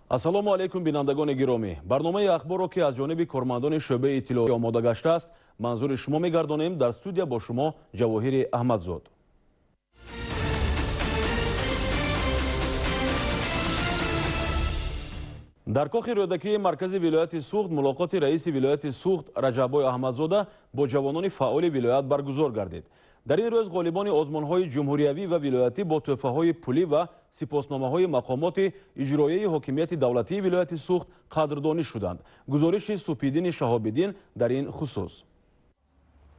Ассалому алайкум, бинандагони гиромӣ. Барномаи ахборро, ки аз ҷониби кормандони шӯъбаи иттилоотӣ омода гаштааст, манзури шумо мегардонем. Дар студия бо шумо Ҷавоҳири Аҳмадзод. Дар кохи Рӯдакии маркази вилояти Суғд мулоқоти раиси вилояти Суғд Раҷаббой Аҳмадзода бо ҷавонони фаъоли вилоят баргузор гардид. Дар ин рӯз ғолибони озмунҳои ҷумҳуриявӣ ва вилоятӣ бо тӯҳфаҳои пулӣ ва сипосномаҳои мақомоти иҷроияи ҳокимияти давлатии вилояти Суғд қадрдонӣ шуданд. Гузориши Супиддини Шаҳобиддин дар ин хусус.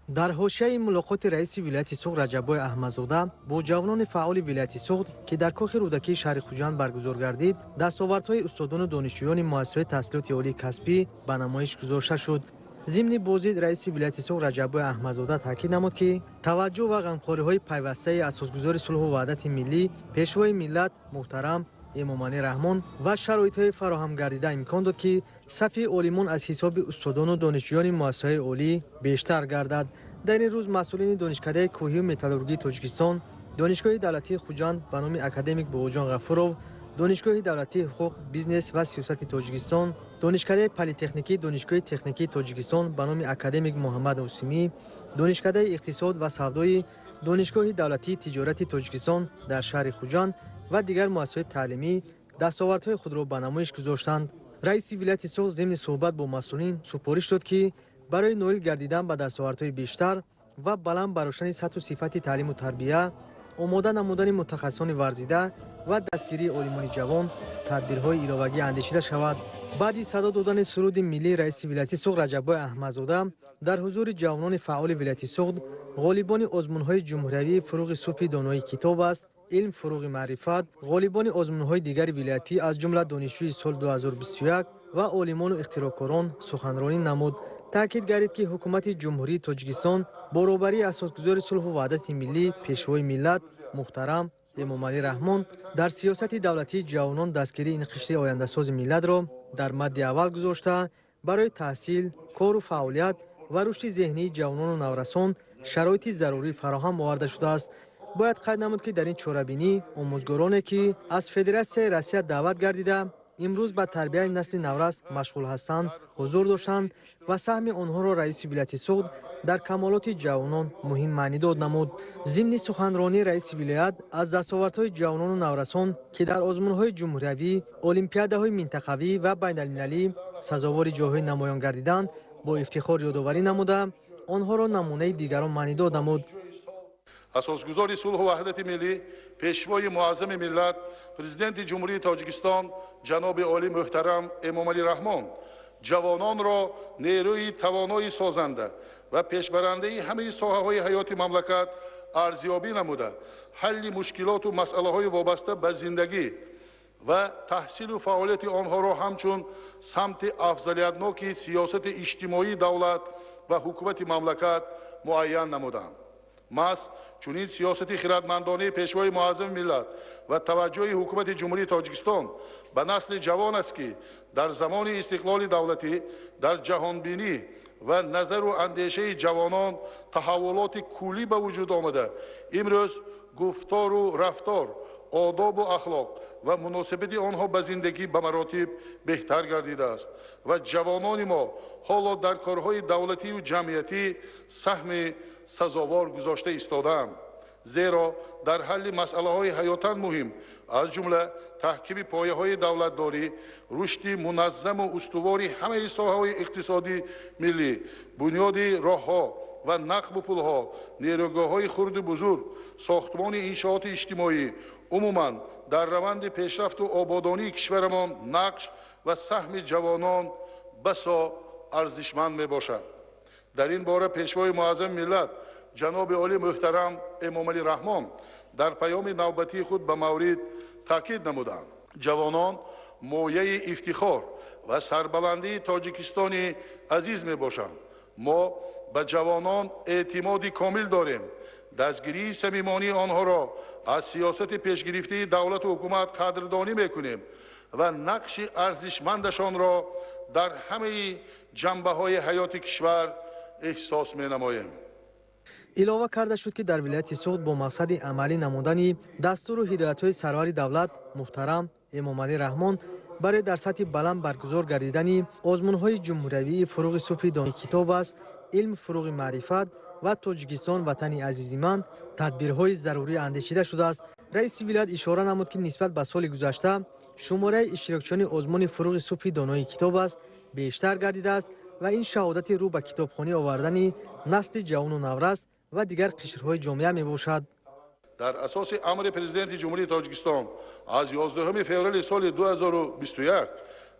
Дар ҳошияи мулоқоти раиси вилояти Суғд Раҷаббой Аҳмадзода бо ҷавонони фаъоли вилояти Суғд, ки дар кохи Рӯдакии шаҳри Хуҷанд баргузор гардид, дастовардҳои устодону донишҷӯёни муассисаҳои таҳсилоти олии касбӣ ба намоиш гузошта шуд. Зимни боздид раиси вилояти Суғд Раҷаббой Аҳмадзода таъкид намуд, ки таваҷҷӯҳ ва ғамхориҳои пайвастаи асосгузори сулҳу ваҳдати миллӣ, пешвои миллат муҳтарам Эмомалӣ Раҳмон ва шароитҳои фароҳам гардида имкон дод, ки сафи олимон аз ҳисоби устодону донишҷӯёни муассисаҳои олӣ бештар гардад. Дар ин рӯз масъулини Донишкадаи кӯҳию металлургии Тоҷикистон, Донишгоҳи давлатии Хуҷанд ба номи академик Бобоҷон Ғафуров, Донишгоҳи давлатии ҳуқуқ, бизнес ва сиёсати Тоҷикистон, Донишкадаи политехникии Донишгоҳи техникии Тоҷикистон ба номи академик Муҳаммад Осимӣ, Донишкадаи иқтисод ва савдои Донишгоҳи давлатии тиҷорати Тоҷикистон дар шаҳри Хуҷанд ва дигар муассисаҳои таълимӣ дастовардҳои худро ба намоиш гузоштанд. Раиси вилояти Суғд зимни суҳбат бо масъулин супориш дод, ки барои ноил гардидан ба дастовардҳои бештар ва баланд бардоштани сатҳу сифати таълиму тарбия, омода намудани мутахассисони варзида ва дастгирии олимони ҷавон тадбирҳои иловагӣ андешида шавад. Баъди садо додани суруди миллӣ раиси вилояти Суғд Раҷаббой Аҳмадзода дар ҳузури ҷавонони фаъоли вилояти Суғд, ғолибони озмунҳои ҷумҳуриявии «Фуруғи субҳи доноӣ китоб аст», «Илм фуруғи маърифат», ғолибони озмунҳои дигари вилоятӣ, аз ҷумла донишҷӯи соли 2021 ва олимону ихтироъкорон суханронӣ намуд. Таъкид гардид, ки ҳукумати Ҷумҳурии Тоҷикистон бо роҳбарии асосгузори сулҳу ваҳдати миллӣ, пешвои миллат муҳтарам Эмомалӣ Раҳмон дар сиёсати давлатии ҷавонон дастгирии ин қишри ояндасози миллатро дар мадди аввал гузошта, барои таҳсил, кору фаъолият ва рушди зеҳнии ҷавонону наврасон шароити зарурӣ фароҳам оварда шудааст. Бояд қайд намуд, ки дар ин чорабинӣ омӯзгороне, ки аз Федератсияи Россия даъват гардида, имрӯз ба тарбияи насли наврас машғул ҳастанд, ҳузур доштанд ва саҳми онҳоро раиси вилояти Суғд дар камолоти ҷавонон муҳим маънидод намуд. Зимни суханронии раиси вилоят аз дастовардҳои ҷавонону наврасон, ки дар озмунҳои ҷумҳуриявӣ, олимпиадаҳои минтақавӣ ва байналмилалӣ сазовори ҷойҳои намоён гардиданд, бо ифтихор ёдоварӣ намуда, онҳоро намунаи дигарон маънидод намуд. Асосгузори сулҳу ваҳдати миллӣ, пешвои муаззами миллат, Президенти Ҷумҳурии Тоҷикистон ҷаноби олӣ муҳтарам Эмомалӣ Раҳмон ҷавононро нерӯи тавонои созанда ва пешбарандаи ҳамаи соҳаҳои ҳаёти мамлакат арзёбӣ намуда, ҳалли мушкилоту масъалаҳои вобаста ба зиндагӣ ва таҳсилу фаъолияти онҳоро ҳамчун самти афзалиятноки сиёсати иҷтимоии давлат ва ҳукумати мамлакат муайян намуданд. Маҳз чунин сиёсати хиратмандонаи пешвои муаззами миллат ва таваҷҷӯҳи ҳукумати Ҷумҳурии Тоҷикистон ба насли ҷавон аст, ки дар замони истиқлоли давлатӣ дар ҷаҳонбинӣ ва назару андешаи ҷавонон таҳаввулоти куллӣ ба вуҷуд омада, имрӯз гуфтору рафтор, одобу ахлоқ ва муносибати онҳо ба зиндагӣ ба маротиб беҳтар гардидааст ва ҷавонони мо ҳоло дар корҳои давлатию ҷамъиятӣ саҳми сазовор гузошта истодаанд, зеро дар ҳалли масъалаҳои ҳаётан муҳим, аз ҷумла таҳкими пояҳои давлатдорӣ, рушди муназзаму устувори ҳамаи соҳаҳои иқтисодии миллӣ, бунёди роҳҳо ва нақбу пулҳо, нерӯгоҳҳои хурду бузург, сохтмони иншооти иҷтимоӣ, умуман дар раванди пешрафту ободонии кишварамон нақш ва саҳми ҷавонон басо арзишманд мебошад. Дар ин бора пешвои муаззами миллат ҷаноби олӣ муҳтарам Эмомалӣ Раҳмон дар паёми навбатии худ ба маврид таъкид намуданд: ҷавонон мояи ифтихор ва сарбаландии Тоҷикистони азиз мебошанд. Мо ба ҷавонон эътимоди комил дорем, дастгирии самимонии онҳоро аз сиёсати пешгирифтаи давлату ҳукумат қадрдонӣ мекунем ва нақши арзишмандашонро дар ҳамаи ҷанбаҳои ҳаёти кишвар эҳсос менамоем. Илова карда шуд, ки дар вилояти Суғд бо мақсади амалӣ намудани дастуру ҳидоятҳои сарвари давлат муҳтарам Эмомалӣ Раҳмон Барои дар сатҳи баланд баргузор гардидани озмунҳои ҷумҳуриявии «Фурӯғи субҳи донои китоб аст», «Илм фурӯғи маърифат» ва «Тоҷикистон ватани азизи ман» тадбирҳои зарурӣ андешида шудааст. Раиси вилоят ишора намуд, ки нисбат ба соли гузашта шумораи иштирокчиёни озмуни «Фурӯғи субҳи донои китоб аст» бештар гардидааст ва ин шаҳодати рӯ ба китобхонӣ овардани насли ҷавону наврас ва дигар қишрҳои ҷомеа мебошад. Дар асоси амри Президенти Ҷумҳурии Тоҷикистон аз 11 феврали соли 2021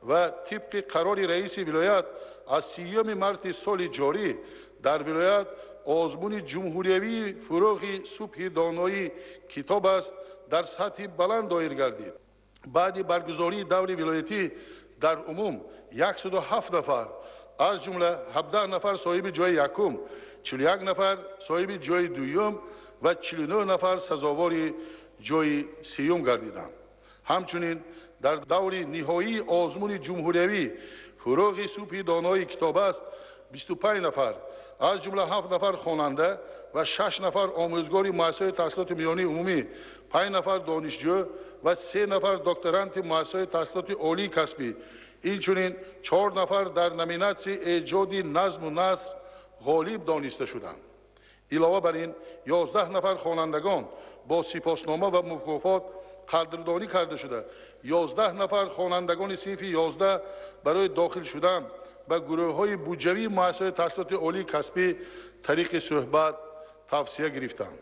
ва тибқи қарори раиси вилоят аз 30 марти соли ҷорӣ дар вилоят озмуни ҷумҳуриявии «Фурӯғи субҳи доноӣ китоб аст» дар сатҳи баланд доир гардид. Баъди баргузории даври вилоятӣ дар умум 107 нафар, аз ҷумла 17 нафар соҳиби ҷои якум, 41 нафар соҳиби ҷои дуюм ва 49 нафар сазовори ҷои сеюм гардиданд. Ҳамчунин дар даври ниҳоии озмуни ҷумҳуриявӣ «Фурӯғи субҳи донои китоб аст» 25 нафар, аз ҷумла 7 нафар хонанда ва 6 нафар омӯзгори муассисаҳои таҳсилоти миёнаи умумӣ, 5 нафар донишҷӯ ва 3 нафар докторанти муассисаҳои таҳсилоти олии касбӣ, инчунин 4 нафар дар номинатсияи эҷоди назму наср ғолиб дониста шуданд. Илова бар ин, 11 нафар хонандагон бо сипоснома ва мукофот қадрдонӣ карда шуда, 11 нафар хонандагони синфи 11 барои дохил шудан ба гурӯҳҳои буҷавии муассисаҳои таҳсилоти олии касбӣ тариқи суҳбат тавсия гирифтанд.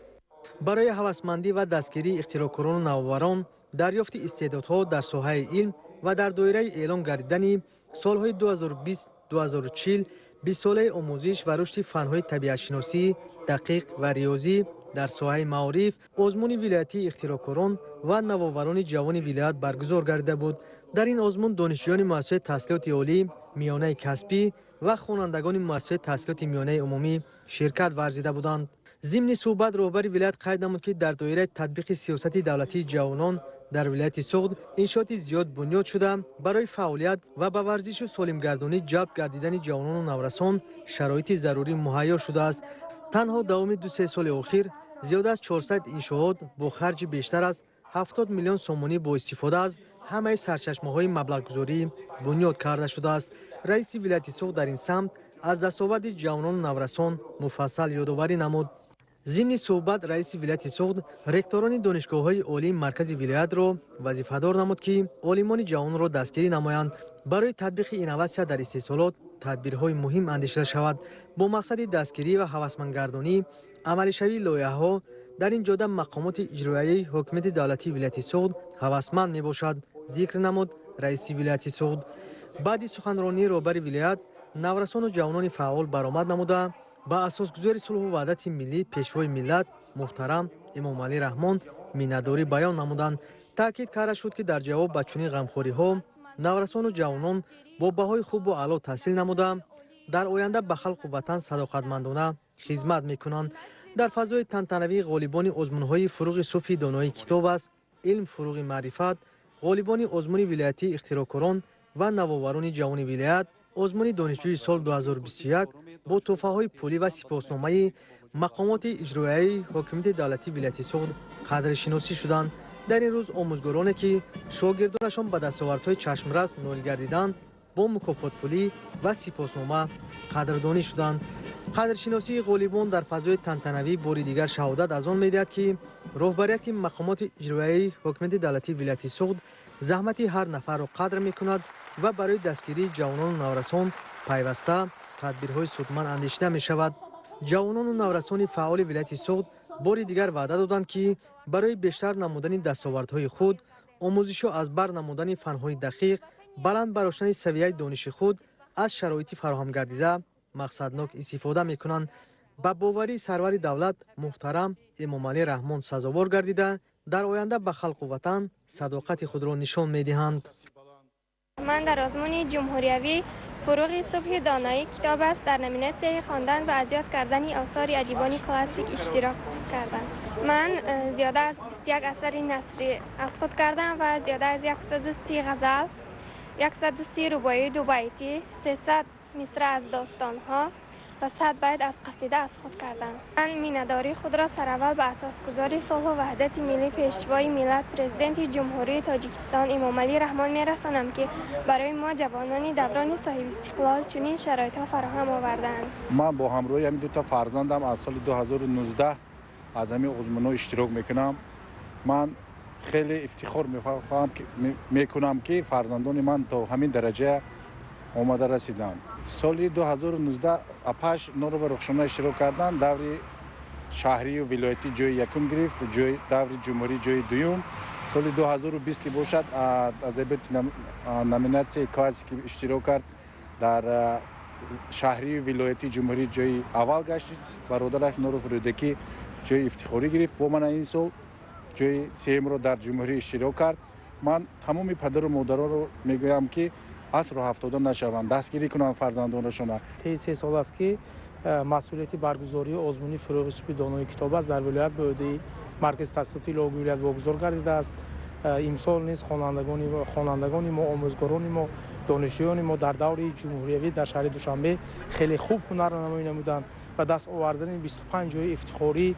Барои ҳавасмандӣ ва дастгирии ихтироъкорону навоварон, дарёфти истеъдодҳо дар соҳаи илм ва дар доираи эълон гардидани солҳои 2020-2040 бистсолаи омӯзиш ва рушди фанҳои табиатшиносӣ, дақиқ ва риёзӣ дар соҳаи маориф озмуни вилоятии ихтироъкорон ва навоварони ҷавони вилоят баргузор гардида буд. Дар ин озмун донишҷӯёни муассисаҳои таҳсилоти олӣ, миёнаи касбӣ ва хонандагони муассисаҳои таҳсилоти миёнаи умумӣ ширкат варзида буданд. Зимни суҳбат роҳбари вилоят қайд намуд, ки дар доираи татбиқи сиёсати давлатии ҷавонон дар вилояти Суғд иншооти зиёд бунёд шуда, барои фаъолият ва ба варзишу солимгардонӣ ҷалб гардидани ҷавонону наврасон шароити зарурӣ муҳайё шудааст. Танҳо давоми 2-3 соли охир зиёда аз 400 иншоот бо харҷи бештар аз 70 миллион сомонӣ бо истифода аз ҳамаи сарчашмаҳои маблағгузорӣ бунёд карда шудааст. Раиси вилояти Суғд дар ин самт аз дастоварди ҷавонону наврасон муфассал ёдоварӣ намуд. Зимни суҳбат раиси вилояти Суғд ректорони донишгоҳҳои олии маркази вилоятро вазифадор намуд, ки олимони ҷавонро дастгирӣ намоянд, барои татбиқи инноватсия дар истеҳсолот тадбирҳои муҳим андешида шавад. Бо мақсади дастгирӣ ва ҳавасмандгардонӣ амалишавии лоиҳаҳо дар ин ҷода мақомоти иҷроияи ҳокимияти давлатии вилояти Суғд ҳавасманд мебошад, зикр намуд раиси вилояти Суғд. Баъди суханронии роҳбари вилоят наврасону ҷавонони фаъол баромад намуда, ба асосгузори сулҳу ваҳдати миллӣ, Пешвои миллат муҳтарам Эмомалӣ Раҳмон миннатдорӣ баён намуданд. Таъкид карда шуд, ки дар ҷавоб ба чунин ғамхориҳо наврасону ҷавонон бо баҳои хубу аъло таҳсил намуда, дар оянда ба халқу ватан садоқатмандона хизмат мекунанд. Дар фазои тантанавии ғолибони озмунҳои «Фурӯғи субҳи донои китоб аст», «Илм фурӯғи маърифат», ғолибони озмуни вилоятии ихтироъкорон ва навоварони ҷавони вилоят, озмуни донишҷӯи сол 2021 бо тӯҳфаҳои пулӣ ва сипосномаи мақомоти иҷроияи ҳокимияти давлатии вилояти Суғд қадршиносӣ шуданд. Дар ин рӯз омӯзгороне, ки шогирдонашон ба дастовардҳои чашмрас ноил гардиданд, бо мукофотпулӣ ва сипоснома қадрдонӣ шуданд. Қадршиносии ғолибон дар фазои тантанавӣ бори дигар шаҳодат аз он медиҳад, ки роҳбарияти мақомоти иҷроияи ҳокимияти давлатии вилояти Суғд заҳмати ҳар нафарро қадр мекунад ва барои дастгирии ҷавонону наврасон пайваста тадбирҳои судманд андешида мешавад. Ҷавонону наврасони фаъоли вилояти Суғд бори дигар ваъда доданд, ки барои бештар намудани дастовардҳои худ, омӯзишу аз бар намудани фанҳои дақиқ, баланд бардоштани савияи дониши худ аз шароити фароҳамгардида мақсаднок истифода мекунанд, ба боварии сарвари давлат муҳтарам Эмомалӣ Раҳмон сазовор гардида, дар оянда ба халқу ватан садоқати худро нишон медиҳанд. Ман дар озмуни ҷумҳуриявӣ «Фурӯғи субҳи доноӣ китоб аст» дар номинатсияи хондан ва аз ёд кардани осори адибони классик иштирок кардам. Ман зиёда аз 21 асари насрӣ аз худ кардам ва зиёда аз 130 ғазал, 130 рубоии дубайтӣ, 300 мисра аз достонҳо و 100 بیت از قصیده از خود کردم. من مینه‌داری خود را سراول به اساسگذاری صلح و وحدت ملی پیشوای ملت پرزیدنت جمهوری تاجیکستان امامعلی رحمان میرسانم که برای ما جوانان دوران صاحب استقلال چنین شرایطها فراهم آوردند. من با همراهی همین دو تا فرزندم از سال 2019 از همین آزمون‌ها اشتراک میکنم. من خیلی افتخار میکنم که فرزندان من تا همین درجه آمده رسیدند. سال 2019 اپاش نورو و رخشانه اشتراک کردن، دوری شهری و ولایتی جای یکم گرفت، جای دوری جمهوری جای دوم. سال 2020 که باشد از نامیناتسیای کلاسیک اشتراک کرد، در شهری و ولایتی جمهوری جای اول گشت. برادرش نورو رودکی جای افتخاری گرفت. با من این سال جای سوم رو در جمهوری اشتراک کرد. من تمام پدر و مادرها رو میگویم که аз роҳ афтода нашаванд, дастгирӣ кунанд фарзандонашона. Тӯли 3 сол аст ки масъулияти баргузории озмуни фурӯғи субҳи донои китоб аст дар вилоят ба ӯҳдаи маркази таҳсилоти иловагии вилоят вогузор гардидааст. Имсол низ хонандагони мо, омӯзгорони мо, донишҷӯёни мо дар даври ҷумҳуриявӣ дар шаҳри Душанбе хеле хуб ҳунарнамоӣ намуданд ва даст овардани 25 ҷои ифтихорӣ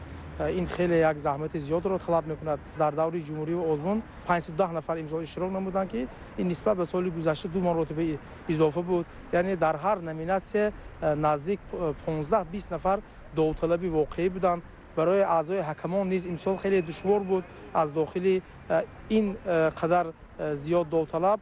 ин хеле як заҳмати зиёдро талаб мекунад. Дар даври ҷумҳурии озмун 510 нафар имсол иштирок намуданд ки ин нисбат ба соли гузашта 2 маротиба изофа буд. Яъне дар ҳар номинатсия наздик 15-20 нафар довталаби воқеӣ буданд. Барои аъзои ҳакамон низ имсол хеле душвор буд аз дохили ин қадар зиёд довталаб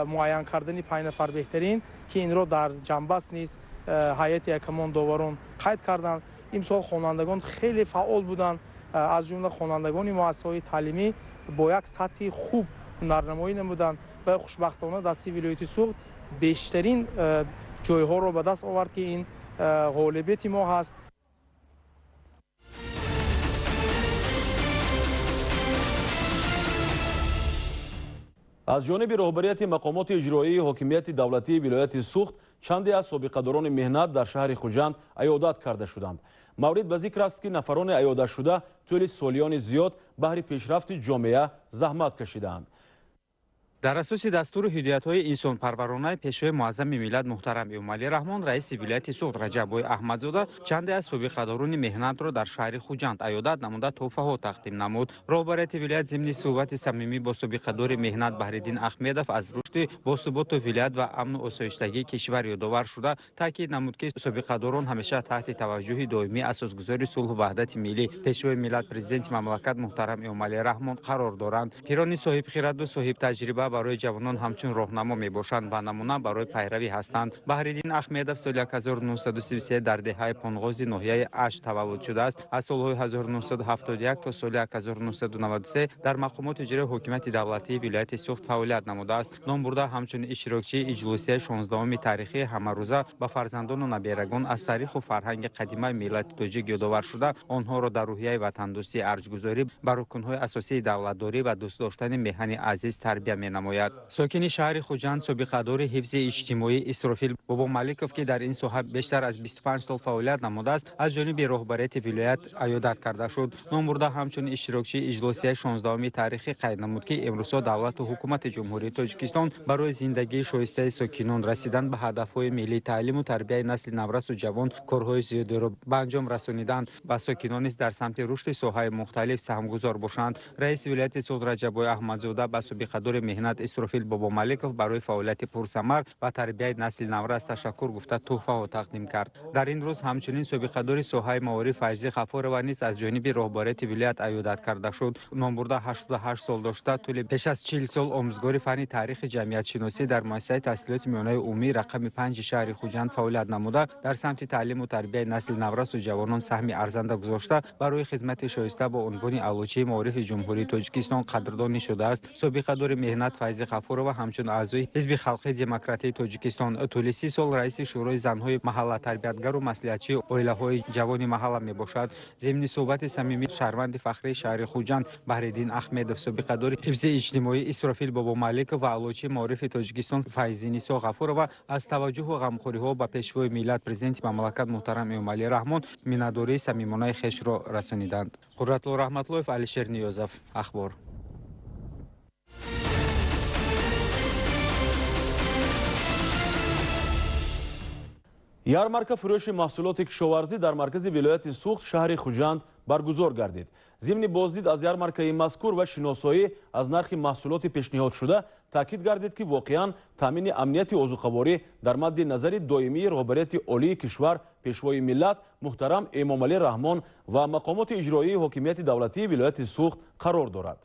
муайян кардани 5 нафар беҳтарин ки инро дар ҷанбаст низ ҳайати ҳакамон доварон қайд карданд. Имсол хонандагон хеле фаъол буданд, аз ҷумла хонандагони муассисаҳои таълимӣ бо як сатҳи хуб ҳунарнамоӣ намуданд ва хушбахтона дасти вилояти Суғд бештарин ҷойҳоро ба даст овард ки ин ғолибияти мо ҳаст. Аз ҷониби роҳбарияти мақомоти иҷроии ҳокимияти давлатии вилояти Суғд чанде аз собиқадорони меҳнат дар шаҳри Хуҷанд аёдат карда шуданд. Маврид ба зикр аст ки нафарони аёдатшуда тӯли солиёни зиёд баҳри пешрафти ҷомеа заҳмат кашидаанд. Дар асоси дастуру ҳидоятҳои инсонпарваронаи пешвои муаззами миллат муҳтарам Эмомалӣ Раҳмон, раиси вилояти Суғд Раҷаббой Аҳмадзода чанде аз собиқадорони меҳнатро дар шаҳри Хуҷанд аёдат намуда тӯҳфаҳо тақдим намуд. Роҳбарияти вилоят зимни суҳбати самимӣ бо собиқадори меҳнат Баҳриддин Ахмедов аз рушди босуботу вилоят ва амну осоиштагии кишвар ёдовар шуда таъкид намуд ки собиқадорон ҳамеша таҳти таваҷҷӯҳи доимии асосгузори сулҳу ваҳдати миллӣ, пешвои миллат, президенти мамлакат муҳтарам Эмомалӣ Раҳмон қарор доранд. Пирони соҳибхираду соҳибтаҷриба барои ҷавонон ҳамчун роҳнамо мебошанд ва намуна барои пайравӣ ҳастанд. Баҳриддин Ахмедов соли 1933 дар деҳаи Понғози ноҳияи Ашт таваллуд шудааст. Аз солҳои 1971 то соли 1993 дар мақомоти иҷрои ҳокимияти давлатии вилояти Суғд фаъолият намудааст. Номбурда ҳамчун иштирокчии иҷлосияи 16-уми таърихии ҳамарӯза ба фарзандону наберагон аз таъриху фарҳанги қадимаи миллати тоҷик ёдовар шуда, онҳоро дар рӯҳияи ватандӯстӣ, арҷгузорӣ ба рукнҳои асосии давлатдорӣ ва дӯст доштани меҳани азиз тарбия менамояд. Сокини шаҳри Хуҷанд, собиқадори ҳифзи иҷтимоӣ Исрофил Бобомаликов, ки дар ин соҳа бештар аз 25 сол фаъолият намудааст, аз ҷониби роҳбарияти вилоят аёдат карда шуд. Номбурда ҳамчун иштирокчии иҷлосияи 16-уми таърихӣ қайд намуд, ки имрӯзҳо давлату ҳукумати Ҷумҳурии Тоҷикистон барои зиндагии шоистаи сокинон, расидан ба ҳадафҳои миллӣ, таълиму тарбияи насли наврасу ҷавон корҳои зиёдеро ба анҷом расониданд ва сокинон низ дар самти рушди соҳаи мухталиф саҳмгузор бошанд. Раиси вилояти Суғд Раҷаббой Аҳмадзода ба собиқадори меҳнат Исрофил Бобомаликов барои фаъолияти пурсамар ва тарбияи насли наврас ташаккур гуфта тӯҳфаҳо тақдим кард. Дар ин рӯз ҳамчунин собиқадори соҳаи маориф Файзӣ Ғафурова низ аз ҷониби роҳбарияти вилоят аёдат карда шуд. Номбурда 88 сол дошта, тӯли беш аз 40 сол омӯзгори фанни таърихи ҷамъиятшиносӣ дар муассисаи таҳсилоти миёнаи умумӣ рақами 5 шаҳри Хуҷанд фаъолият намуда, дар самти таълиму тарбияи насли наврасу ҷавонон саҳми арзанда гузошта, барои хизмати шоиста бо унвони Аълочии маорифи Ҷумҳурии Тоҷикистон қадрдонӣ шудааст. Собиқадори меҳнат Файзӣ Ғафурова ҳамчун аъзои Ҳизби халқии демократии Тоҷикистон тӯли 30 сол раиси шӯрои занҳои маҳалла, тарбиятгару маслиҳатчии оилаҳои ҷавони маҳалла мебошад. Зимни суҳбати самимӣ шаҳрванди фахрии шаҳри Хуҷанд Баҳриддин Ахмедов, собиқадори ҳифзи иҷтимоӣ Исрофил Бобомаликов ва Аълочии маорифи Тоҷикистон Файзинисо Ғафурова аз таваҷҷӯҳу ғамхориҳо ба пешвои миллат, президенти мамлакат муҳтарам Эмомалӣ Раҳмон миннатдории самимонаи хешро расониданд. Қудратулло Раҳматуллоев, Алишер Ниёзов, Ахбор. Ярмарка фурӯши маҳсулоти кишоварзӣ дар маркази вилояти Суғд, шаҳри Хуҷанд баргузор гардид. Зимни боздид аз ярмаркаи мазкур ва шиносоӣ аз нархи маҳсулоти пешниҳодшуда таъкид гардид, ки воқеан таъмини амнияти озуқаворӣ дар мадди назари доимии роҳбарияти олии кишвар, Пешвои миллат муҳтарам Эмомалӣ Раҳмон ва мақомоти иҷроии ҳокимияти давлатии вилояти Суғд қарор дорад.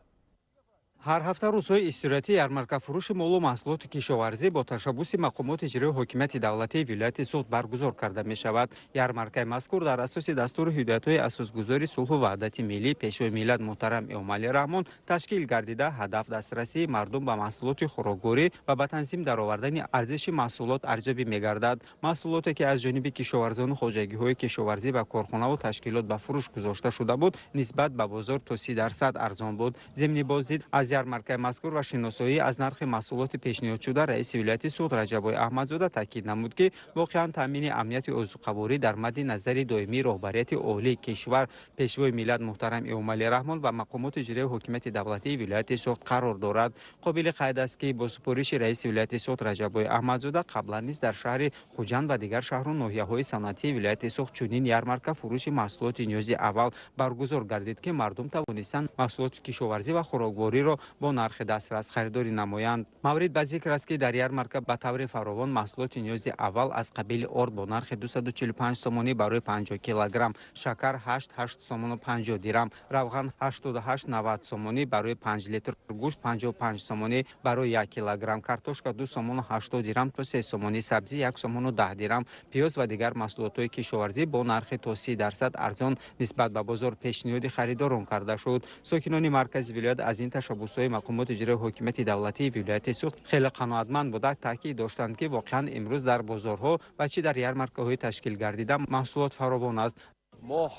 Ҳар ҳафта рӯзҳои истироҳатӣ ярмарка фурӯши молу маҳсулоти кишоварзӣ бо ташаббуси мақомоти иҷроии ҳокимияти давлатии вилояти Суғд баргузор карда мешавад. Ярмаркаи мазкур дар асоси дастуру ҳидоятҳои асосгузори сулҳу ваҳдати миллӣ, Пешвои миллат муҳтарам Эмомалӣ Раҳмон ташкил гардида, ҳадаф дастрасии мардум ба маҳсулоти хӯрокворӣ ва ба танзим даровардани арзиши маҳсулот арзёбӣ мегардад. Маҳсулоте ки аз ҷониби кишоварзону хоҷагиҳои кишоварзӣ ва корхонаву ташкилот ба фурӯш гузошта шуда буд, нисбат ба бозор то 30% арзон буд. Зимни боздид аз ярмаркаи мазкур ва шиносоӣ аз нархи маҳсулоти пешниҳодшуда раиси вилояти Суғд Раҷаббой Аҳмадзода таъкид намуд, ки воқеан таъмини амнияти озуқаворӣ дар мадди назари доимии роҳбарияти олии кишвар, Пешвои миллат муҳтарам Эмомалӣ Раҳмон ва мақомоти иҷроии ҳокимияти давлатии вилояти Суғд қарор дорад. Қобили қайд аст, ки бо супориши раиси вилояти Суғд Раҷаббой Аҳмадзода қаблан низ дар шаҳри Хуҷанд ва дигар шаҳру ноҳияҳои саноатии вилояти Суғд чунин ярмарка фурӯши маҳсулоти ниёзи аввал баргузор гардид, ки мардум тавонистанд маҳсулоти кишоварзӣ ва хӯроквориро бо нархи дастрас харидорӣ намоянд. Маврид ба зикр аст, ки дар ярмарка ба таври фаровон маҳсулоти ниёзи аввал аз қабили орд бо нархи 245 сомонӣ барои 50 килограмм, шакар 8 сомону 50 дирам, равған 88,90 сомонӣ барои 5 литр, гӯшт 55 сомонӣ барои 1 килограмм, картошка 2 сомону 80 дирам то 3 сомонӣ, сабзӣ 1 сомону 10 дирам, пиёз ва дигар маҳсулотҳои кишоварзӣ бо нархи то 30% арзон нисбат ба бозор пешниҳоди харидорон карда шуд. Сокинони маркази вилоят аз ин ташаббусҳои мақомоти иҷроии ҳокимияти давлатии вилояти Суғд хеле қаноатманд буда, таъкид доштанд, ки воқеан имрӯз дар бозорҳо ва чӣ дар ярмаркаҳои ташкил гардида маҳсулот фаровон аст. Мо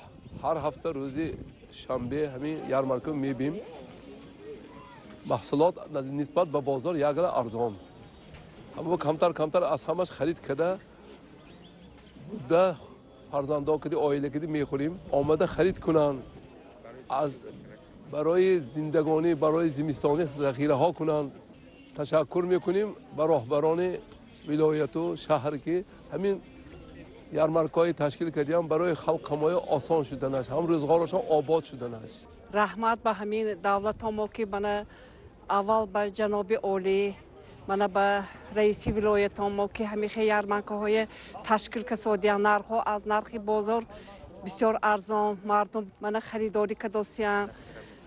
ҳар ҳафта рӯзи шанбе ҳамин ярмарка мебинем. Маҳсулот нисбат ба бозор якра арзон. Ҳама камтар камтар аз ҳамаш харид карда буда, фарзандон кади, оила кади мехӯрем. Омада харид кунанд, аз барои зиндагонӣ, барои зимистонӣ захираҳо кунанд. Ташаккур мекунем ба роҳбарони вилояту шаҳр, ки ҳамин ярмаркаҳои ташкил кардиам барои халқамоя осон шуданаш, ҳам рӯзғорашон обод шуданаш. Раҳмат ба ҳамин давлатомо, ки мана аввал ба ҷаноби олӣ, мана ба раиси вилоятомо, ки ҳамихе ярмаркаҳои ташкил касодиян, нархҳо аз нархи бозор бисёр арзон, мардум мана харидорӣ кардосиян,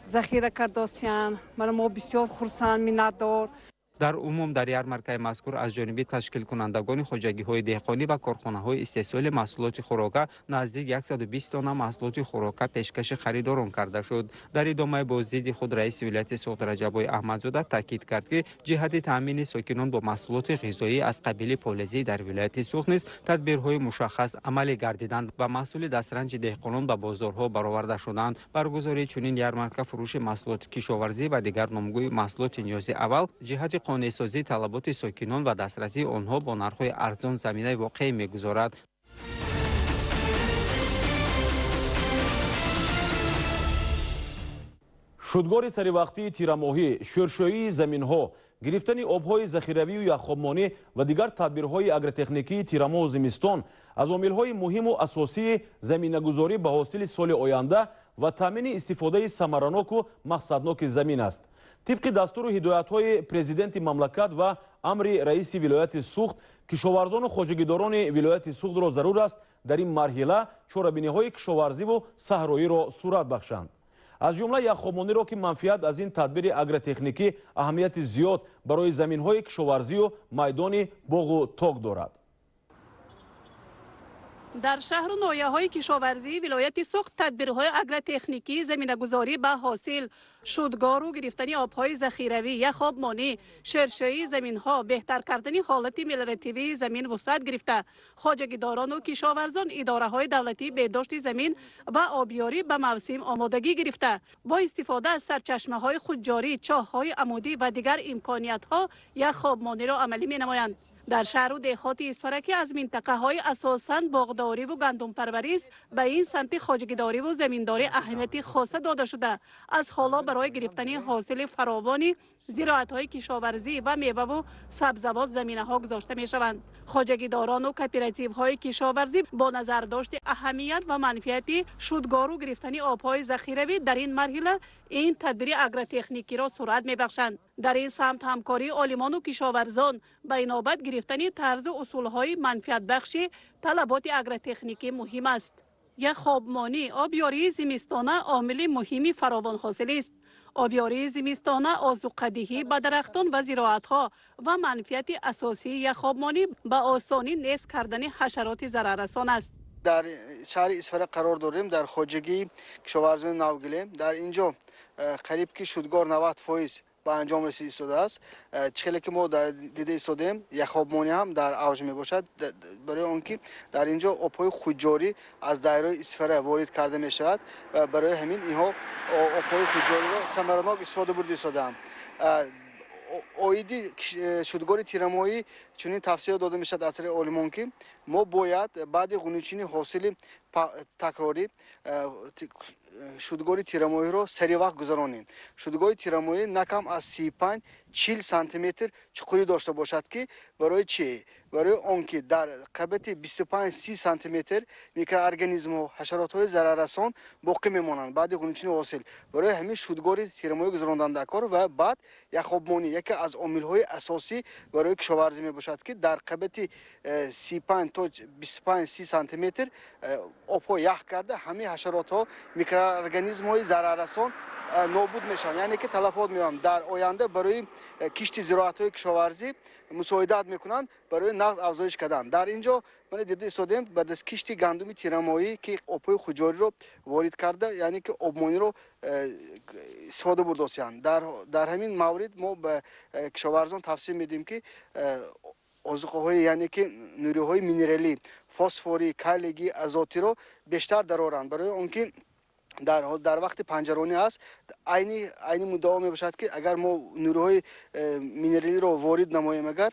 захира кардосиян. Мана мо бисёр хурсанд, миннатдор. Дар умум дар ярмаркаи мазкур аз ҷониби ташкилкунандагони хоҷагиҳои деҳқонӣ ва корхонаҳои истеҳсоли маҳсулоти хӯрока наздик 120 тонна маҳсулоти хӯрока пешкаши харидорон карда шуд. Дар идомаи боздиди худ раиси вилояти Суғд Раҷаббой Аҳмадзода таъкид кард, ки ҷиҳати таъмини сокинон бо маҳсулоти ғизоӣ аз қабили полезӣ дар вилояти Суғд низ тадбирҳои мушаххас амалӣ гардиданд ва маҳсули дастранҷи деҳқонон ба бозорҳо бароварда шуданд. Баргузории чунин ярмарка фурӯши маҳсулоти кишоварзӣ ва дигар номгӯи маҳсулоти ниёзи аввал ҷиҳати қонеъсозии талаботи сокинон ва дастрасии онҳо бо нархҳои арзон заминаи воқеӣ мегузорад. Шудгори саривақтии тирамоҳӣ, шӯршӯии заминҳо, гирифтани обҳои захиравию яхобмонӣ ва дигар тадбирҳои агротехникии тирамоҳу зимистон аз омилҳои муҳиму асосии заминагузорӣ ба ҳосили соли оянда ва таъмини истифодаи самараноку мақсадноки замин аст. Тибқи дастуру ҳидоятҳои президенти мамлакат ва амри раиси вилояти Суғд, кишоварзону хоҷагидорони вилояти Суғдро зарур аст дар ин марҳила чорабиниҳои кишоварзиву саҳроиро сурат бахшанд. Аз ҷумла яхобмониро, ки манфиат аз ин тадбири агротехникӣ аҳамияти зиёд барои заминҳои кишоварзию майдони боғу ток дорад. Дар шаҳру ноҳияҳои кишоварзии вилояти Суғд тадбирҳои агротехникии заминагузорӣ ба ҳосил, шудгору гирифтани обҳои захиравӣ, яхобмонӣ, шершӯии заминҳо, беҳтар кардани ҳолати мелиоративии замин вусъат гирифта, хоҷагидорону кишоварзон, идораҳои давлатии беҳдошти замин ва обёрӣ ба мавсим омодагӣ гирифта, бо истифода аз сарчашмаҳои худҷорӣ, чоҳҳои амудӣ ва дигар имкониятҳо яхобмониро амалӣ менамоянд. Дар шаҳру деҳоти Исфара, ки аз минтақаҳои асосан боғдорӣ боғдориву гандумпарварист, ба ин самти хоҷагидориву заминдорӣ аҳамияти хоса дода шуда, аз ҳоло барои гирифтани ҳосили фаровони зироатҳои кишоварзӣ ва меваву сабзавот заминаҳо гузошта мешаванд. Хоҷагидорону кооперативҳои кишоварзӣ бо назардошти аҳамият ва манфиати шудгору гирифтани обҳои захиравӣ дар ин марҳила ин тадбири агротехникиро суръат мебахшанд. Дар ин самт ҳамкории олимону кишоварзон ба инобат гирифтани тарзу усулҳои манфиатбахши талаботи агротехникӣ муҳим аст. Яхобмонӣ обёрии зимистона омили муҳими фаровонҳосилист. Обёрии зимистона озуқадиҳӣ ба дарахтон ва зироатҳо ва манфиати асосии яхобмонӣ ба осонӣ нест кардани ҳашароти зараррасон аст. Дар шаҳри Исфара қарор дорем, дар хоҷагии кишоварзони Навгилем. Дар ин ҷо қариб ки шудгор 90% ба анҷом расида истодааст. Чӣ хеле ки мо дида истодаем, яхобмонӣ ҳам дар авҷ мебошад, барои он ки дар ин ҷо обҳои худҷорӣ аз дарёи Исфара ворид карда мешавад ва барои ҳамин инҳо обҳои худҷориро самаранок истифода бурда истодаанд. Оиди шудгори тирамоҳӣ чунин тавсия дода мешавад аз тарафи олимон, ки мо бояд баъди ғуничини ҳосили такрорӣ шудгори тирамоҳиро сари вақт гузаронем. Шудгори тирамоҳӣ на кам аз 35-40 сантиметр чуқурӣ дошта бошад, ки барои чӣ? Барои он ки дар қабати 25-30 сантиметр микроорганизмҳо, ҳашаротҳои зараррасон боқӣ мемонанд баъди ғуничини ҳосил. Барои ҳамин шудгори тирамоҳӣ гузарондан дар кор ва баъд яхобмонӣ яке аз омилҳои асосӣ барои кишоварзӣ мебошад, ки дар қабати 35 то 25-30 сантиметр обҳо ях карда ҳамаи ҳашаротҳо, микроорганизмҳои зараррасон нобуд мешаванд, яъне ки талафот меоянд. Дар оянда барои кишти зироатҳои кишоварзӣ мусоидат мекунанд барои нағз афзоиш кардан. Дар ин ҷо ман дида истодаем баъд аз кишти гандуми тирамоҳӣ, ки обҳои хуҷориро ворид карда, яъне ки обмониро истифода бурдосиянд. Дар ҳамин маврид мо ба кишоварзон тавсия медиҳем, ки озуқаҳои, яъне ки нуриҳои минералӣ, фосфорӣ, калигӣ, азотиро бештар дароранд, барои он ки дар вақти панҷаронӣ аст, айни муддао мебошад, ки агар мо нуриҳои минералиро ворид намоем, агар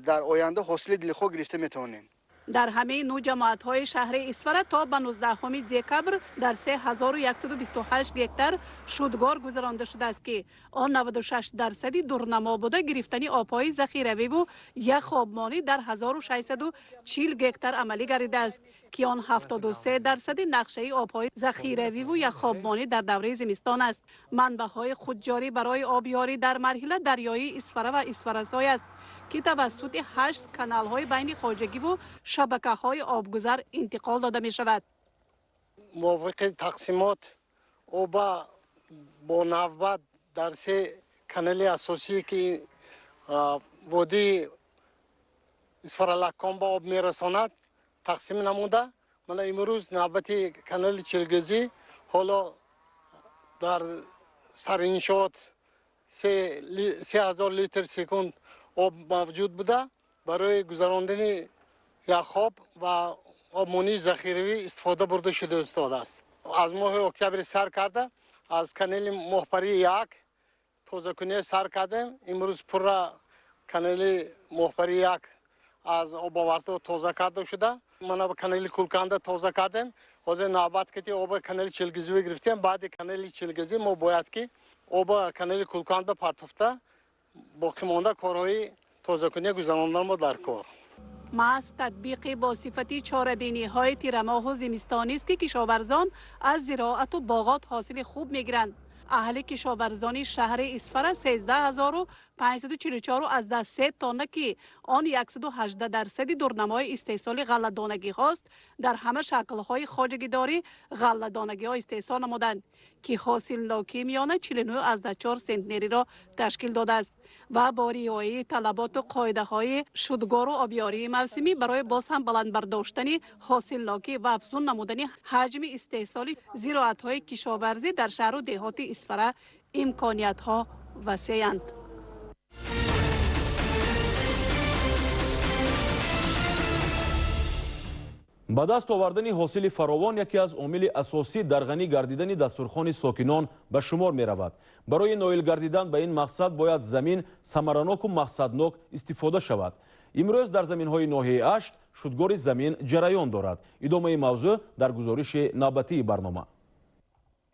дар оянда ҳосили дилхоҳ гирифта метавонем. Дар ҳамаи нӯ ҷамоатҳои шаҳри Исфара то ба 19 декабр дар 3128 гектар шудгор гузаронда шудааст, ки он 96% дурнамо буда, гирифтани обҳои захиравиву яхобмонӣ дар 1640 гектар амалӣ гардидааст, ки он 73% нақшаи обҳои захиравиву яхобмонӣ дар давраи зимистон аст. Манбаъҳои худҷорӣ барои обёрӣ дар марҳила дарёи Исфара ва Исфарасой аст, ки тавассути 8 каналҳои байни хоҷагиву шабакаҳои обгузар интиқол дода мешавад. Мувофиқи тақсимот оба бо навбат дар се канали асосӣ, ки водии Исфаралаккон ба об мерасонад, тақсим намуда. Мана имрӯз навбати канали Чилгӯзӣ ҳоло дар сариншоот 3000 литр секунд об мавҷуд буда, барои гузарондани яхоб ва обмонии захиравӣ истифода бурда шуда истодааст. Аз моҳи октябри сар карда аз канали Моҳпарӣ 1 тозакунӣ сар кардем. Имрӯз пурра канали Моҳпарӣ 1 аз обовардҳо тоза карда шуда. Мана канали Кулканда тоза кардем. Ҳозир навбат ки оба канали Чилгизӣ гирифтем. Баъди канали Чилгизӣ мо бояд ки оба канали Кулканда партофта боқимонда корҳои тозакунӣ гузарондан мо дар кор. Маҳз татбиқи бо сифати чорабиниҳои тирамоҳу зимистонист, ки кишоварзон аз зироату боғот ҳосили хуб мегиранд. Аҳли кишоварзони шаҳри Исфара 13544,3 тонна, ки он 118% дурнамои истеҳсоли ғалладонагиҳост, дар ҳама шаклҳои хоҷагидорӣ ғалладонагиҳо истеҳсол намуданд, ки ҳосилнокии миёна 49,4 сентнериро ташкил додааст ва бо риояи талаботу қоидаҳои шудгору обёрии мавсимӣ барои боз ҳам баланд бардоштани ҳосилнокӣ ва афзун намудани ҳаҷми истеҳсоли зироатҳои кишоварзӣ дар шаҳру деҳоти Исфара имкониятҳо васеянд. Ба даст овардани ҳосили фаровон яке аз омили асосӣ дар ғанӣ гардидани дастурхони сокинон ба шумор меравад. Барои ноил гардидан ба ин мақсад бояд замин самараноку мақсаднок истифода шавад. Имрӯз дар заминҳои ноҳияи Ашт шудгори замин ҷараён дорад. Идомаи мавзӯъ дар гузориши навбатии барнома.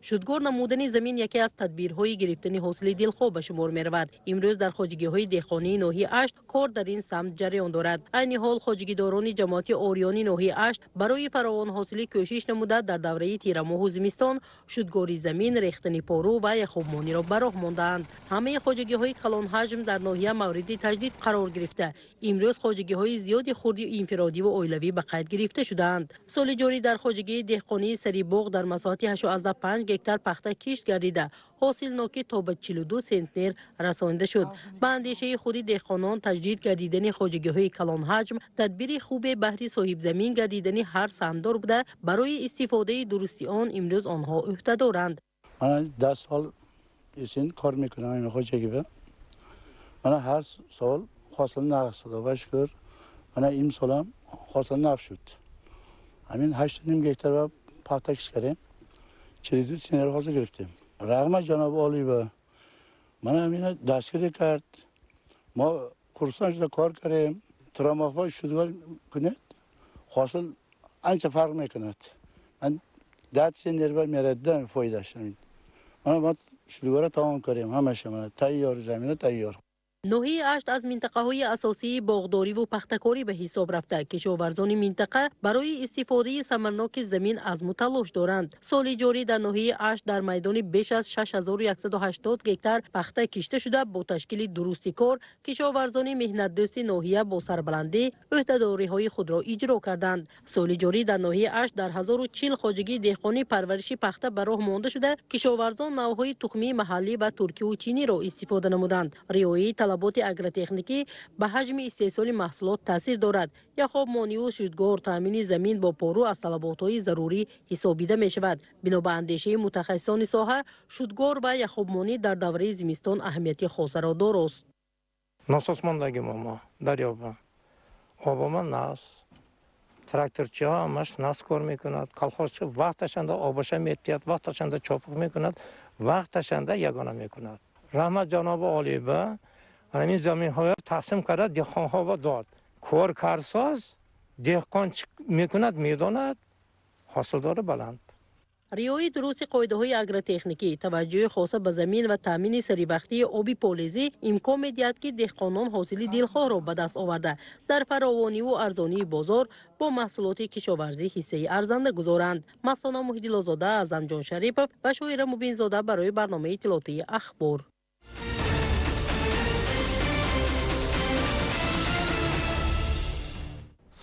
Шудгор намудани замин яке аз тадбирҳои гирифтани ҳосили дилхоҳ ба шумор меравад. Имрӯз дар хоҷагиҳои деҳқонии ноҳияи Ашт кор дар ин самт ҷараён дорад. Айни ҳол хоҷагидорони ҷамоати Ориёни ноҳияи Ашт барои фаровонҳосилӣ кӯшиш намуда дар давраи тирамоҳу зимистон шудгори замин, рехтани пору ва яхобмониро ба роҳ мондаанд. Ҳамаи хоҷагиҳои калонҳаҷм дар ноҳия мавриди таҷдид қарор гирифта. Имрӯз хоҷагиҳои зиёди хурди инфиродиву оилавӣ ба қайд гирифта шудаанд. Соли ҷорӣ дар хоҷагии деҳқонии Сарибоғ дар масоҳати 8,5 гектар пахта кишт гардида, ҳосилнокӣ то ба 42 сентнер расонида шуд. Ба андешаи худи деҳқонон, таҷдид гардидани хоҷагиҳои калонҳаҷм тадбири хубе баҳри соҳибзамин гардидани ҳар саҳмдор буда, барои истифодаи дурусти он имрӯз онҳо ӯҳдадоранд. Ман 10 сол исин кор мекунам ин хоҷагиба. Мана ҳар сол ҳосил нағз Худо шукр. Мана имсолам ҳосил нағз шуд. Ҳамин 8,5 гектар пахта кишт кардем. 42 центнер ҳосил гирифтем. Раҳмат ҷаноби олӣ ба мана ҳамина дастгирӣ кард. Мо хурсанд шуда кор кардем. Тирамоҳ шудгор кунед, ҳосил анча фарқ мекунад. Ман 10 центнер ба мерадам фоидаш. Мана мо шудгора тамом кардем, ҳамаша мана тайёр, замина тайёр. Ноҳияи Ашт аз минтақаҳои асосии боғдориву пахтакорӣ ба ҳисоб рафта, кишоварзони минтақа барои истифодаи самарноки замин азму талош доранд. Соли ҷорӣ дар ноҳияи Ашт дар майдони беш аз 6180 гектар пахта кишта шуда, бо ташкили дурусти кор кишоварзони меҳнатдӯсти ноҳия бо сарбаландӣ ӯҳдадориҳои худро иҷро карданд. Соли ҷорӣ дар ноҳияи Ашт дар 1040 хоҷагии деҳқонӣ парвариши пахта ба роҳ монда шуда, кишоварзон навъҳои тухмии маҳаллӣ ва туркиву чиниро истифода намуданд. Риояи талаботи агротехникӣ ба ҳаҷми истеҳсоли маҳсулот таъсир дорад. Яхобмониву шудгор, таъмини замин бо пору аз талаботҳои зарурӣ ҳисобида мешавад. Бино ба андешаи мутахассисони соҳа, шудгор ва яхобмонӣ дар давраи зимистон аҳамияти хосаро дорост. Насосмондагимо мо дарёба обома нас тракторчиҳо ҳамаш нас кор мекунад. Колхозчи вақташанда обаша метиҳад, вақташанда чопуқ мекунад, вақташанда ягона мекунад. Раҳмат ҷаноби олӣ ба ҳамин заминҳоро тақсим карда деҳқонҳо ба дод. Кор карсоз деҳқон мекунад, медонад, ҳосилдори баланд. Риояи дурусти қоидаҳои агротехникӣ, таваҷҷӯҳи хоса ба замин ва таъмини саривақтии оби полезӣ имкон медиҳад, ки деҳқонон ҳосили дилхоҳро ба даст оварда, дар фаровониву арзонии бозор бо маҳсулоти кишоварзӣ ҳиссаи арзанда гузоранд. Мастона Муҳиддилозода, Аъзамҷон Шарипов ва Шоира Мубинзода барои барномаи иттилоотии Ахбор.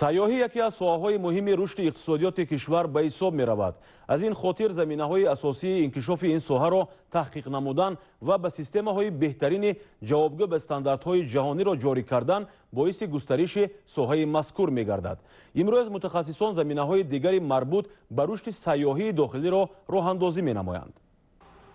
Сайёҳӣ яке аз соҳаҳои муҳими рушди иқтисодиёти кишвар ба ҳисоб меравад. Аз ин хотир заминаҳои асосии инкишофи ин соҳаро таҳқиқ намудан ва ба системаҳои беҳтарини ҷавобгӯ ба стандартҳои ҷаҳониро ҷорӣ кардан боиси густариши соҳаи мазкур мегардад. Имрӯз мутахассисон заминаҳои дигари марбут ба рушди сайёҳии дохилиро роҳандозӣ менамоянд.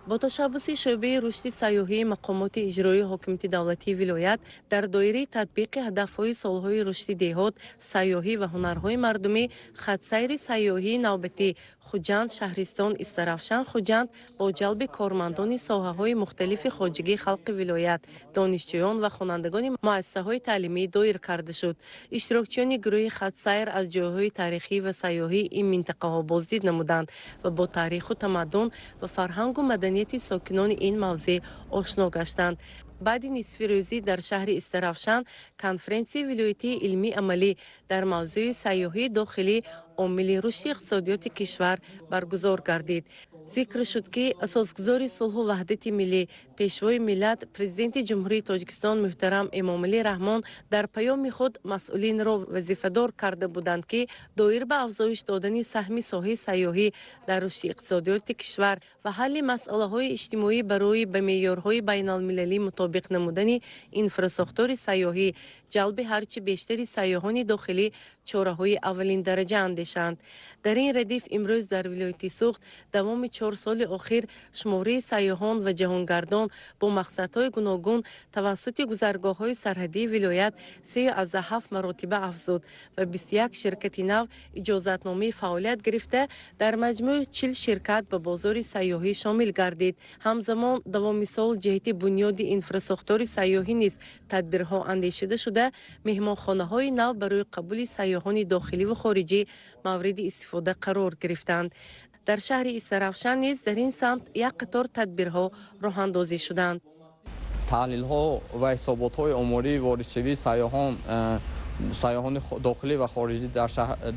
Бо ташаббуси шӯъбаи рушди сайёҳии мақомоти иҷроии ҳокимияти давлатии вилоят дар доираи татбиқи ҳадафҳои солҳои рушди деҳот, сайёҳӣ ва ҳунарҳои мардумӣ, хатсайри сайёҳии навбатӣ Хуҷанд, шаҳристон, Истаравшан, Хуҷанд бо ҷалби кормандони соҳаҳои мухталифи хоҷагии халқи вилоят, донишҷӯён ва хонандагони муассисаҳои таълимӣ доир карда шуд. Иштирокчиёни гурӯҳи хатсайр аз ҷойҳои таърихӣ ва сайёҳии ин минтақаҳо боздид намуданд ва бо таъриху тамаддун ва фарҳангу маданияти сокинони ин мавзеъ ошно гаштанд. Баъди нисфи рӯзӣ дар шаҳри Истаравшан конференсияи вилоятии илмии амалӣ дар мавзӯи сайёҳии дохилӣ омили рушди иқтисодиёти кишвар баргузор гардид. Зикр шуд, ки асосгузори сулҳу ваҳдати миллӣ, пешвои миллат, президенти Ҷумҳурии Тоҷикистон муҳтарам Эмомалӣ Раҳмон дар паёми худ масъулинро вазифадор карда буданд, ки доир ба афзоиш додани саҳми соҳаи сайёҳӣ дар рушди иқтисодиёти кишвар ва ҳалли масъалаҳои иҷтимоӣ барои ба меъёрҳои байналмилалӣ мутобиқ намудани инфрасохтори сайёҳӣ, ҷалби ҳарчи бештари сайёҳони дохилӣ чораҳои аввалиндараҷа андешанд. Дар ин радиф имрӯз дар вилояти Суғд давоми 4 соли охир шумораи сайёҳон ва ҷаҳонгардон бо мақсадҳои гуногун тавассути гузаргоҳҳои сарҳадии вилоят 3,7 маротиба афзуд ва 21 ширкати нав иҷозатномаи фаъолият гирифта, дар маҷмӯъ 40 ширкат ба бозори сайёҳӣ шомил гардид. Ҳамзамон давоми сол ҷиҳати бунёди инфрасохтори сайёҳӣ низ тадбирҳо андешида шуда, меҳмонхонаҳои нав барои қабули сайёҳони дохилӣ ва хориҷӣ мавриди истифода қарор гирифтанд. Дар шаҳри Истаравшан низ дар ин самт як қатор тадбирҳо роҳандозӣ шуданд. Таҳлилҳо ва ҳисоботҳои омории воридшавии сайёҳони дохилӣ ва хориҷӣ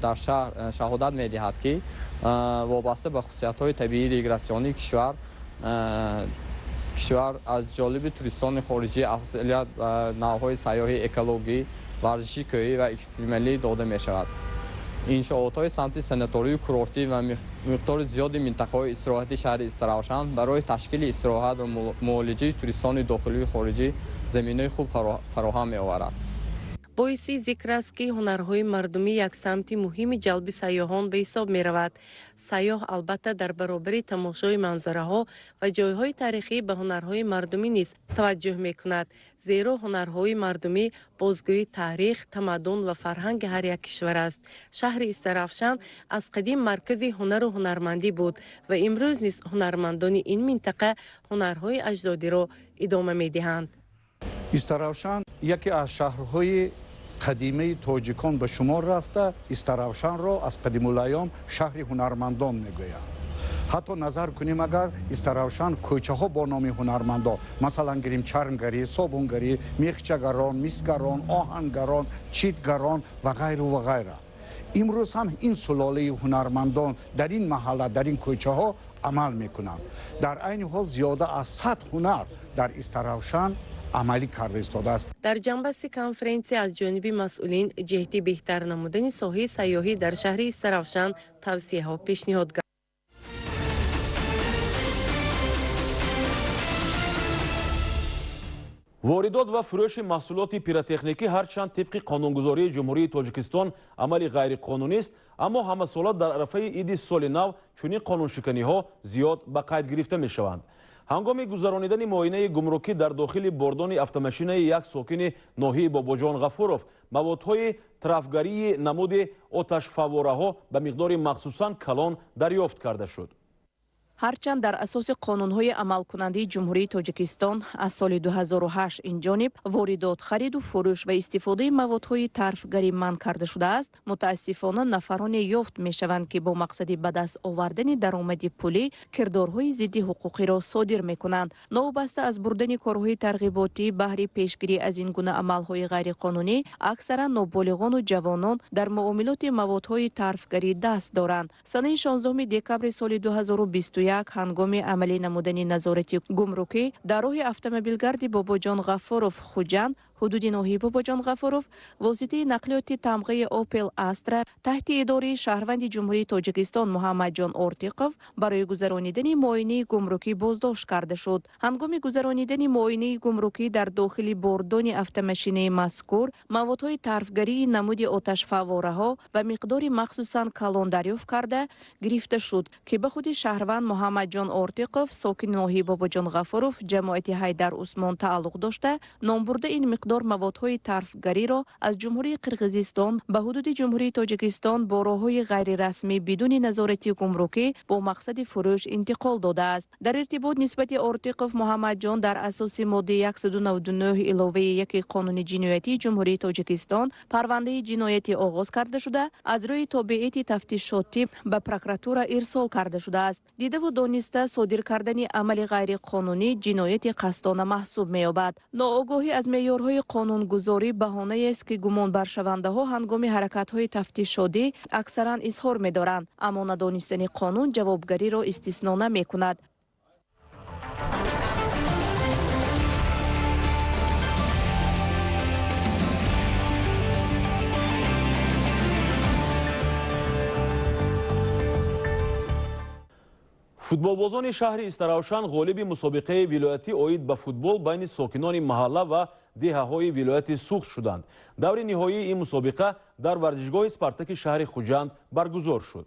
дар шаҳр шаҳодат медиҳад, ки вобаста ба хусусиятҳои табиии регрессионии кишвар аз ҷолиби туристони хориҷӣ афзалият ба навъҳои сайёҳии экологӣ, варзиши кӯҳӣ ва экстремалӣ дода мешавад. Иншоотҳои самти санаторию курортӣ ва миқдори зиёди минтақаҳои истироҳати шаҳри Истаравшан барои ташкили истироҳат ва муолиҷаи туристони дохилию хориҷӣ заминаи хуб фароҳам меоварад. Боиси зикр аст, ки ҳунарҳои мардумӣ як самти муҳими ҷалби сайёҳон ба ҳисоб меравад. Сайёҳ албатта дар баробари тамошои манзараҳо ва ҷойҳои таърихӣ ба ҳунарҳои мардумӣ низ таваҷҷӯҳ мекунад, зеро ҳунарҳои мардумӣ бозгӯи таърих, тамаддун ва фарҳанги ҳар як кишвар аст. Шаҳри Истаравшан аз қадим маркази ҳунару ҳунармандӣ буд ва имрӯз низ ҳунармандони ин минтақа ҳунарҳои аҷдодиро идома медиҳанд. Истаравшан яке аз шаҳрҳои қадимаи тоҷикон ба шумор рафта, Истаравшанро аз қадимулайём шаҳри ҳунармандон мегӯянд. Ҳатто назар кунем, агар Истаравшан кӯчаҳо бо номи ҳунармандон, масалан гирим чармгарӣ, собунгарӣ, мехчагарон, мисгарон, оҳангарон, читгарон ва ғайру ва ғайра. Имрӯз ҳам ин сулолаи ҳунармандон дар ин маҳалла, дар ин кӯчаҳо амал мекунанд. Дар айни ҳол зиёда аз 100 ҳунар дар Истаравшан амалӣ карда истодааст. Дар ҷанбасти конференсия аз ҷониби масъулин ҷиҳати беҳтар намудани соҳаи сайёҳӣ дар шаҳри Истаравшан тавсияҳо пешниҳод гардид. Воридот ва фурӯши маҳсулоти пиротехникӣ ҳарчанд тибқи қонунгузории Ҷумҳурии Тоҷикистон амали ғайриқонунист, аммо ҳамасола дар арафаи иди соли нав чунин қонуншиканиҳо зиёд ба қайд гирифта мешаванд. Ҳангоми гузаронидани муоинаи гумрукӣ дар дохили бордони автомашинаи як сокини ноҳияи Бобоҷон Ғафуров маводҳои трафгарии намуди оташфаввораҳо ба миқдори махсусан калон дарёфт карда шуд. Ҳарчанд дар асоси қонунҳои амалкунандаи Ҷумҳурии Тоҷикистон аз соли 2008 инҷониб воридот, хариду фурӯш ва истифодаи маводҳои тарфгарӣ манъ карда шудааст, мутаассифона нафароне ёфт мешаванд, ки бо мақсади ба даст овардани даромади пулӣ кирдорҳои зидди ҳуқуқиро содир мекунанд. Новобаста аз бурдани корҳои тарғиботӣ баҳри пешгирӣ аз ин гуна амалҳои ғайриқонунӣ, аксаран ноболиғону ҷавонон дар муомилоти маводҳои тарфгарӣ даст доранд. Санаи 16 декабри соли 2021 ҳангоми амалӣ намудани назорати гумрукӣ дар роҳи автомобилгарди Бобоҷон Ғафуров Хуҷанд, ҳудуди ноҳияи Бобоҷон Ғафуров, воситаи нақлиёти тамғаи Опел Астра таҳти идораи шаҳрванди Ҷумҳурии Тоҷикистон Муҳаммадҷон Ортиқов барои гузаронидани муоинаи гумрукӣ боздошт карда шуд. Ҳангоми гузаронидани муоинаи гумрукӣ дар дохили бордони автомашинаи мазкур маводҳои тарфгарии намуди оташфаввораҳо ба миқдори махсусан калон дарёфт карда гирифта шуд, ки ба худи шаҳрванд Муҳаммадҷон Ортиқов, сокини ноҳияи Бобоҷон Ғафуров, ҷамоати Ҳайдар Усмон тааллуқ дошта, номбурда ин миқдор маводҳои тарфгариро аз Ҷумҳурии Қирғизистон ба ҳудуди Ҷумҳурии Тоҷикистон бо роҳҳои ғайрирасмӣ бидуни назорати гумрукӣ бо мақсади фурӯш интиқол додааст. Дар иртибот нисбати Ортиқов Муҳаммадҷон дар асоси моддаи 199 иловаи 1 Қонуни ҷиноятии Ҷумҳурии Тоҷикистон парвандаи ҷиноятӣ оғоз карда шуда, аз рӯи тобеияти тафтишотӣ ба прокуратура ирсол карда шудааст. Дидаву дониста содир кардани амали ғайриқонунӣ ҷинояти қасдона маҳсуб меёбад. Ноогоҳӣ аз меъёрҳои қонунгузорӣ баҳонаест, ки гумонбаршавандаҳо ҳангоми ҳаракатҳои тафтишодӣ аксаран изҳор медоранд, аммо надонистани қонун ҷавобгариро истисно намекунад. Футболбозони шаҳри Истаравшан ғолиби мусобиқаи вилоятӣ оид ба футбол байни сокинони маҳалла ва деҳаҳои вилояти Суғд шуданд. Даври ниҳоии ин мусобиқа дар варзишгоҳи Спартаки шаҳри Хуҷанд баргузор шуд.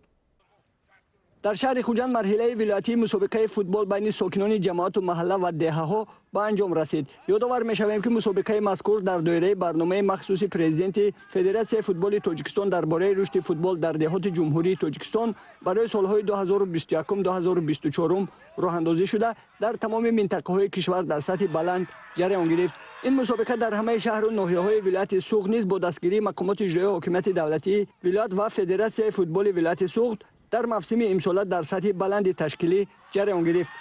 Дар шаҳри Хуҷанд марҳилаи вилоятии мусобиқаи футбол байни сокинони ҷамоату маҳалла ва деҳаҳо ба анҷом расид. Ёдовар мешавем, ки мусобиқаи мазкур дар доираи барномаи махсуси президенти Федератсияи футболи Тоҷикистон дар бораи рушди футбол дар деҳоти Ҷумҳурии Тоҷикистон барои солҳои 2021-2024 роҳандозӣ шуда, дар тамоми минтақаҳои кишвар дар сатҳи баланд ҷараён гирифт. Ин мусобиқа дар ҳамаи шаҳру ноҳияҳои вилояти Суғд низ бо дастгирии мақомоти иҷроии ҳокимияти давлатии вилоят ва Федератсияи футболи вилояти Суғд дар мавсими имсола дар сатҳи баланди ташкилӣ ҷараён гирифт.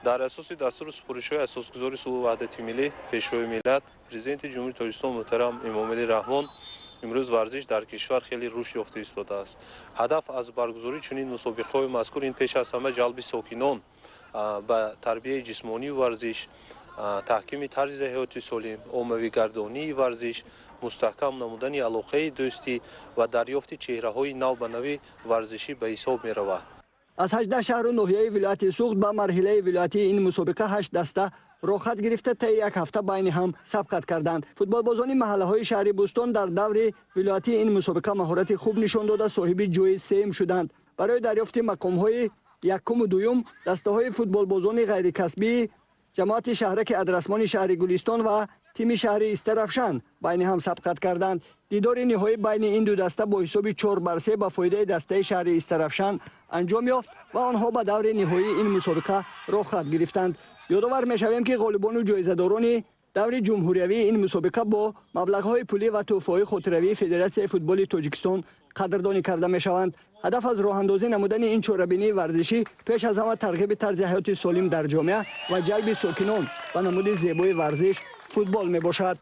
Дар асоси дастуру супоришҳои асосгузори сулҳу ваҳдати миллӣ, Пешвои миллат, Президенти Ҷумҳурии Тоҷикистон муҳтарам Эмомалӣ Раҳмон, имрӯз варзиш дар кишвар хеле рушд ёфта истодааст. Ҳадаф аз баргузории чунин мусобиқаҳои мазкур ин пеш аз ҳама ҷалби сокинон ба тарбияи ҷисмонию варзиш, таҳкими тарзи ҳаёти солим, оммавигардонии варзиш, мустаҳкам намудани алоқаи дӯстӣ ва дарёфти чеҳраҳои навбанави варзишӣ ба ҳисоб меравад. Аз 18 шаҳру ноҳияи вилояти Суғд ба марҳилаи вилоятии ин мусобиқа ҳашт даста роҳхат гирифта, таи як ҳафта байни ҳам сабқат карданд. Футболбозони маҳаллаҳои шаҳри Бӯстон дар даври вилоятии ин мусобиқа маҳорати хуб нишон дода, соҳиби ҷои сеюм шуданд. Барои дарёфти мақомҳои якуму дуюм дастаҳои футболбозони ғайрикасбии ҷамоати шаҳраки Адрасмони шаҳри Гулистон ва тими шаҳри Истарафшан байни ҳам сабқат карданд. Дидори ниҳоӣ байни ин ду даста бо ҳисоби 4-3 ба фоидаи дастаи шаҳри Истарафшан анҷом ёфт ва онҳо ба даври ниҳоии ин мусобиқа роҳхат гирифтанд. Ёдовар мешавем, ки ғолибону ҷоизадорони даври ҷумҳуриявии ин мусобиқа бо маблағҳои пулӣ ва тӯҳфаҳои хотиравии Федератсияи футболи Тоҷикистон қадрдонӣ карда мешаванд. Ҳадаф аз роҳандозӣ намудани ин чорабинии варзишӣ пеш аз ҳама тарғиби тарзи ҳаёти солим дар ҷомеа ва ҷалби сокинон ба намуди зебои варзиш футбол мебошад.